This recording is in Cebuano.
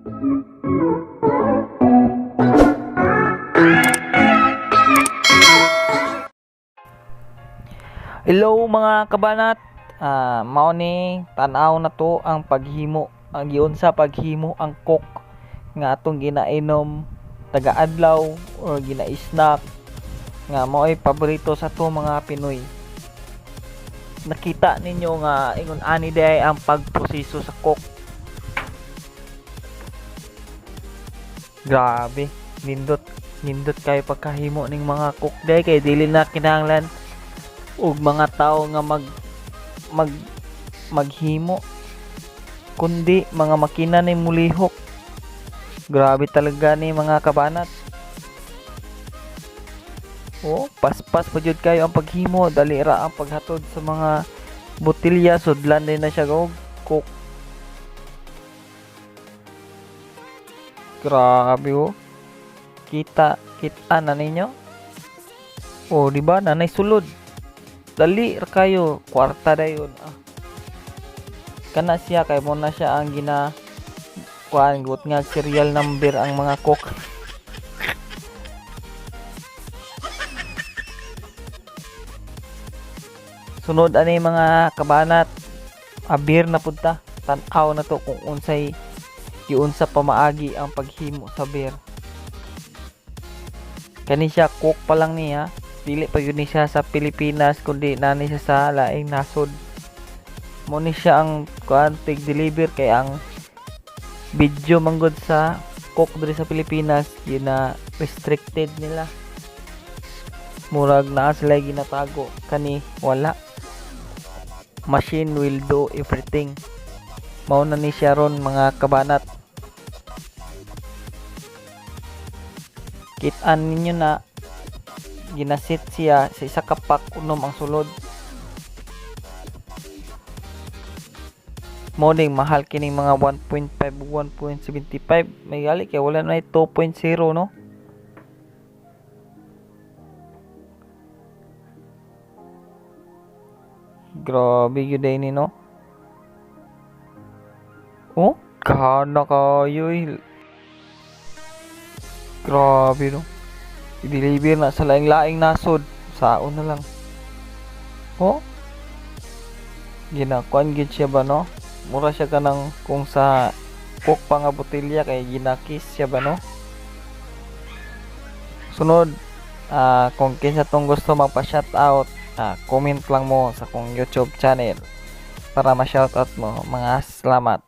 Hello, mga kabanat. Mao ni tan-aw na to ang paghimo, ang giunsa paghimo ang Coke nga atong ginainom taga-adlaw or gina-snack nga mao'y paborito sa ato mga Pinoy. Nakita ninyo nga ingon ani diay ang pagproseso sa Coke. Grabe, nindot nindot kayo pagkahimo ning mga Coke diay kay dili na kinahanglan og mga tao nga mag mag maghimo kundi mga makina ni mulihok. Grabe talaga ni, mga kabanat. Oh, paspas pa jud kayo ang paghimo, dali ra ang paghatod sa mga botelya, sudlan din na siya og Coke. Grabe oh. Kita kita na ninyo. Oh, di ba? Nanay sulod. Dali ra kayo, kwarta dayon. Ah. Kana siya kay mo na siya ang gina kuan gut nga serial number ang mga Coke. Sunod ani, mga kabanat, abir na pud ta. Tan-aw na to kung unsay giunsa pamaagi ang paghimo sa beer. Kani siya Coke pa lang niya, dili pa yun ni siya sa Pilipinas kundi nani siya sa laing nasod. Mo ni siya ang kuan tig deliver kay ang video manggod sa Coke diri sa Pilipinas gina restricted nila. Murag naa sila ginatago, kani wala. Machine will do everything. Mao na ni siya ron, mga kabanat. Kitaan ninyo na ginasit siya sa isa ka pack, unom ang sulod. Mo ning mahal kining mga 1.5, 1.75, may gali kay wala na 2.0, no? Grabe gyud ni, no? Oh, kana kayo eh. Grabe, no? I-deliver na sa laing-laing nasod. Saon na lang. Oh, ginakuan gid siya ba, no? Mura siya kanang kung sa Coke pa nga botelya kay ginakis siya ba, no? Sunod, kung kinsa tong gusto magpa-shout out, comment lang mo sa kong YouTube channel para ma-shoutout mo. Mga salamat.